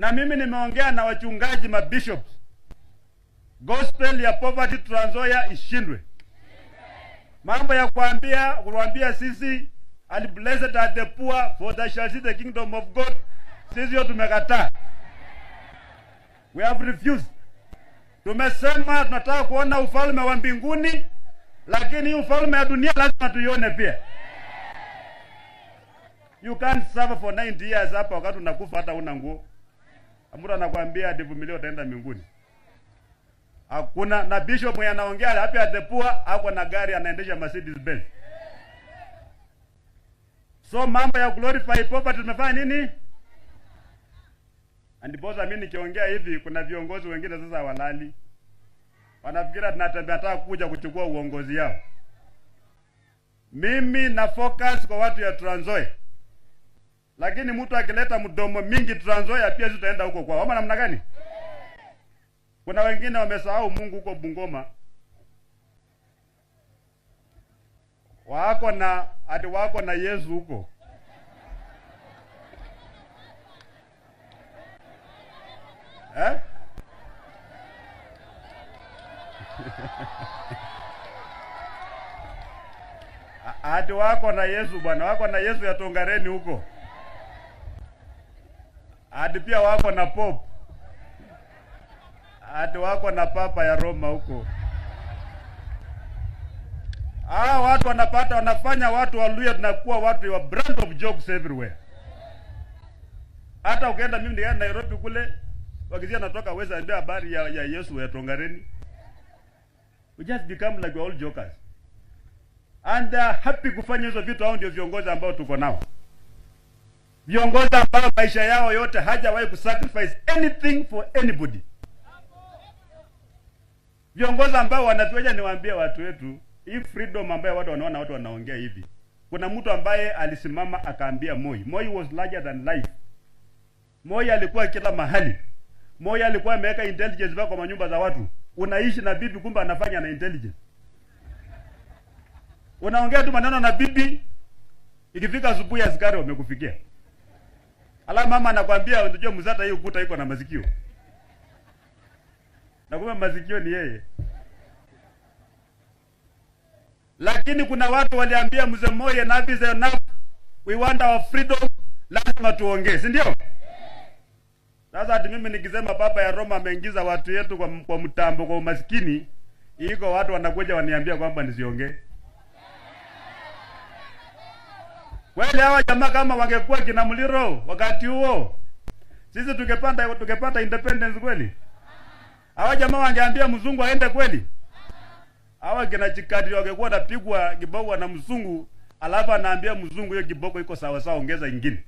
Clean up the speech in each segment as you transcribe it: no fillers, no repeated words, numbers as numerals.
Na mimi nimeongea na wachungaji, mabishops, gospel ya poverty Trans Nzoia ishindwe. Mambo ya kuambia sisi and blessed are the poor for they shall see the kingdom of God, sisi hiyo tumekataa. We have refused. Tumesema tunataka kuona ufalme wa mbinguni, lakini ufalme wa dunia lazima tuione pia. You can't suffer for 90 years hapa wakati unakufa hata huna nguo. Mtu anakuambia adivumilie utaenda mbinguni. Hakuna. Na bishop mwenye anaongea happy at the poor ako na gari anaendesha Mercedes Benz. So mambo ya glorify poverty tumefanya nini? Ndiposa mimi nikiongea hivi kuna viongozi wengine sasa walali. Wanafikira tunatembea taka kuja kuchukua uongozi yao. Mimi na focus kwa watu ya Trans Nzoia. Lakini mtu akileta mdomo mingi Trans Nzoia pia tutaenda huko kwao. Ama namna gani? Kuna wengine wamesahau Mungu huko Bungoma. Wako na ati wako na Yesu huko. Eh? Ati wako na Yesu bwana, wako na Yesu ya Tongareni huko. Ati pia wako na Pope. Ati wako na Papa ya Roma huko. Watu wanapata, wanafanya watu wa Luhya tunakuwa watu wa brand of jokes everywhere. Hata ukienda, mimi nikaenda Nairobi kule, wakizia natoka weza ndio habari ya Yesu ya Tongareni. We just become like all jokers. And they are happy kufanya hizo vitu. Hao ndio viongozi ambao tuko nao. Viongozi ambao maisha yao yote hajawahi kusacrifice anything for anybody. Viongozi ambao wanatueja, niwaambie watu wetu, hii freedom ambayo watu wanaona watu wanaongea hivi. Kuna mtu ambaye alisimama akaambia Moi. Moi was larger than life. Moi alikuwa kila mahali. Moi alikuwa ameweka intelligence kwa manyumba za watu. Unaishi na bibi kumbe anafanya na intelligence. Unaongea tu maneno na bibi, ikifika asubuhi askari wamekufikia. Ala mama anakuambia unajua mzata hii ukuta iko na masikio. Na kumbe masikio ni yeye. Lakini kuna watu waliambia mzee Moi enough is enough. We want our freedom. Lazima tuongee, si ndio? Sasa hadi mimi nikisema Papa ya Roma ameingiza watu yetu kwa mtambo, kwa umaskini, iko watu wanakuja waniambia kwamba nisiongee. Kweli hawa jamaa kama wangekuwa kina Muliro wakati huo, sisi tungepata independence kweli? Hawa jamaa wangeambia mzungu aende kweli? Hawa kina Chikati wangekuwa wanapigwa kiboko na mzungu, alafu anaambia mzungu hiyo kiboko iko sawa sawa, ongeza ingine.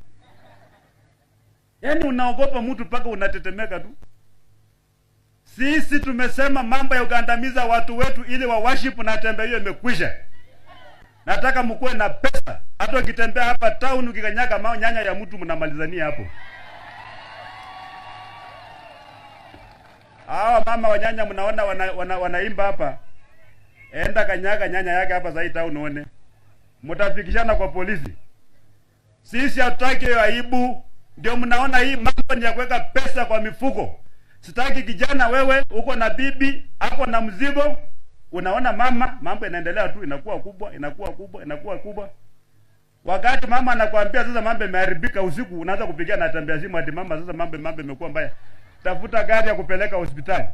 Yaani unaogopa mtu paka unatetemeka tu. Sisi tumesema mambo ya kugandamiza watu wetu ili wa worship na tembe hiyo imekwisha. Nataka mkuwe na pesa. Hata ukitembea hapa town ukikanyaga mao nyanya ya mtu mnamalizania hapo. Hawa mama wa nyanya mnaona wanaimba hapa. Enda kanyaga nyanya yake hapa zaidi town uone. Mtafikishana kwa polisi. Sisi hatutaki hiyo aibu. Ndio mnaona hii mambo ni ya kuweka pesa kwa mifuko. Sitaki kijana wewe uko na bibi, ako na mzigo, unaona mama, mambo yanaendelea tu, inakuwa kubwa, inakuwa kubwa, inakuwa kubwa. Wakati mama anakuambia sasa mambo yameharibika usiku, unaanza kupigia na tembea simu hadi mama sasa mambo imekuwa mbaya. Tafuta gari ya kupeleka hospitali.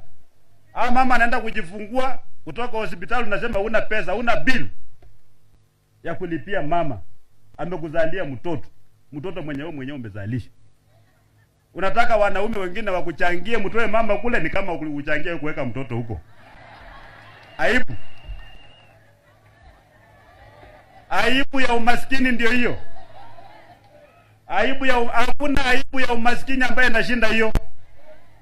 Ah, mama anaenda kujifungua kutoka hospitali, unasema huna pesa, huna bill ya kulipia mama. Amekuzalia mtoto. Mtoto mwenyewe umezalisha. Unataka wanaume wengine wakuchangie mtoe mama kule, ni kama kuchangia kuweka mtoto huko. Aibu. Aibu ya umaskini ndio hiyo. Aibu ya hakuna aibu ya umaskini ambaye inashinda hiyo.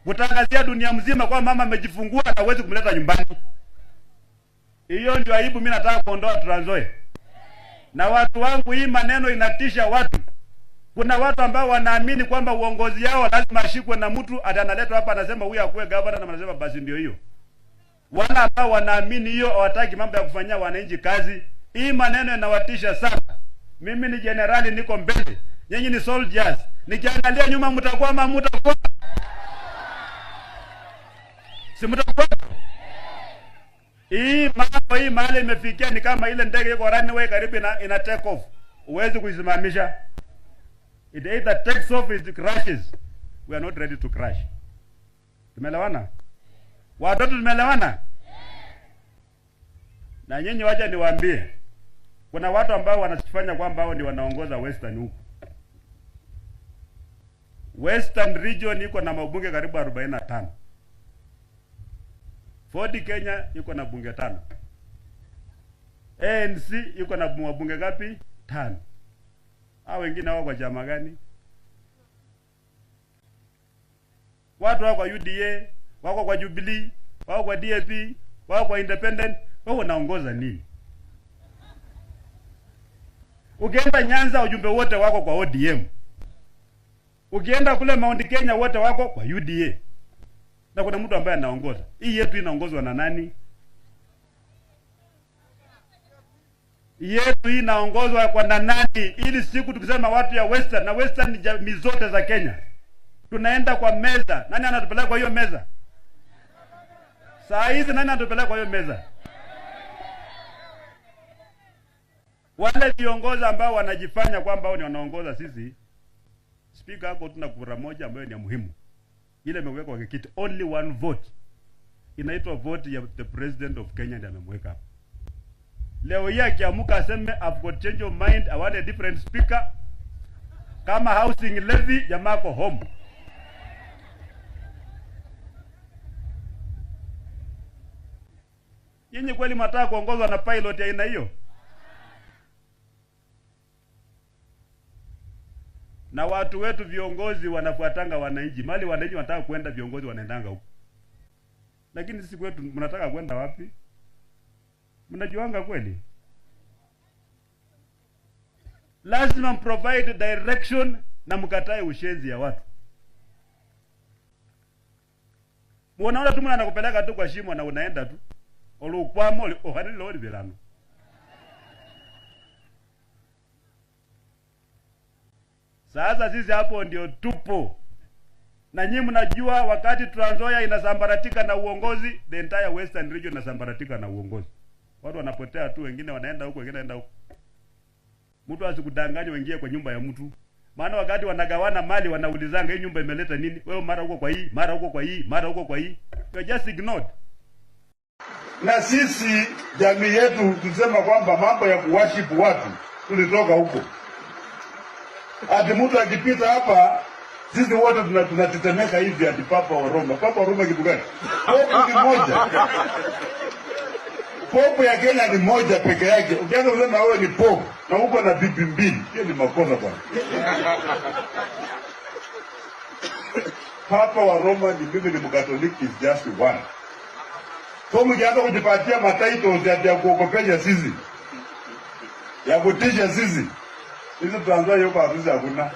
Kutangazia dunia mzima kwa mama amejifungua na huwezi kumleta nyumbani. Hiyo ndio aibu mimi nataka kuondoa Trans Nzoia. Na watu wangu, hii maneno inatisha watu. Kuna watu ambao wanaamini kwamba uongozi yao lazima ashikwe na mtu atanaletwa hapa anasema huyu akuwe governor na anasema basi ndio hiyo. Wala ambao wanaamini hiyo hawataki mambo ya kufanyia wananchi kazi. Hii maneno yanawatisha sana. Mimi ni generali, niko mbele. Nyinyi ni soldiers. Nikiangalia nyuma mtakuwa ama mtakuwa. Si mtakuwa? Hii mambo hii mahali imefikia ni kama ile ndege iko runway karibu ina take off. Huwezi kuisimamisha. It either takes off or it crashes. We are not ready to crash. Tumeelewana? Watoto tumeelewana? Na nyinyi wacha niwaambie. Kuna watu ambao wanasifanya kwamba hao ndio wanaongoza Western huku. Western region iko na mabunge karibu 45. Ford Kenya iko na bunge 5. ANC iko na mabunge ngapi? 5. Hao wengine wako kwa chama gani? Watu wako kwa UDA, wako kwa Jubilee, wako kwa DAP, wako kwa Independent, wao wanaongoza nini? Ukienda Nyanza ujumbe wote wako kwa ODM. Ukienda kule Mount Kenya wote wako kwa UDA. Na kuna mtu ambaye anaongoza. Hii yetu inaongozwa na nani? Yetu inaongozwa kwa na nani? Ili siku tukisema watu ya Western, na Western ni jamii zote za Kenya, tunaenda kwa meza. Nani anatupeleka kwa hiyo meza? Saa hizi nani anatupeleka kwa hiyo meza? Wale viongozi ambao wanajifanya kwamba wao ni wanaongoza sisi, speaker hapo tuna kura moja ambayo ni ya muhimu. Ile imewekwa kwa kiti, only one vote. Inaitwa vote ya the president of Kenya ndiye amemweka hapo. Leo hii akiamuka aseme I've got change of mind, I want a different speaker. Kama housing levy, jamaa ko home. Nyinyi kweli mnataka kuongozwa na pilot ya aina hiyo? Na watu wetu viongozi wanafuatanga wananchi. Mali wananchi wanataka kwenda, viongozi wanaendanga huko. Lakini sisi kwetu mnataka kwenda wapi? Mnajuanga kweli? Lazima provide direction na mkatae ushenzi ya watu. Munaona tu mwana anakupeleka tu kwa shimo na unaenda tu. Olukwamo ohanile oliberano. Sasa sisi hapo ndio tupo. Na nyinyi mnajua wakati Trans Nzoia inasambaratika na uongozi, the entire Western region inasambaratika na uongozi. Watu wanapotea tu, wengine wanaenda huko, wengine wanaenda huko. Mtu asikudanganye uingie kwa nyumba ya mtu. Maana wakati wanagawana mali wanaulizanga hii nyumba imeleta nini? Wewe mara huko kwa hii, mara huko kwa hii, mara huko kwa hii. You are just ignored. Na sisi jamii yetu tusema kwamba mambo ya kuworship watu tulitoka huko. Ati mtu akipita hapa sisi wote tunatetemeka hivi ati Papa wa Roma. Papa wa Roma kitu gani? Pope ni moja. Pope ya Kenya ni moja peke yake. Ukianza kusema wewe ni pope na uko na bibi mbili, hiyo ni makosa bwana. Papa wa Roma ni mimi ni Mkatoliki, is just one. So mkianza kujipatia matitles ya kuogopesha sisi, ya kutisha sisi, hizo Trans Nzoia yuko afisi hakuna.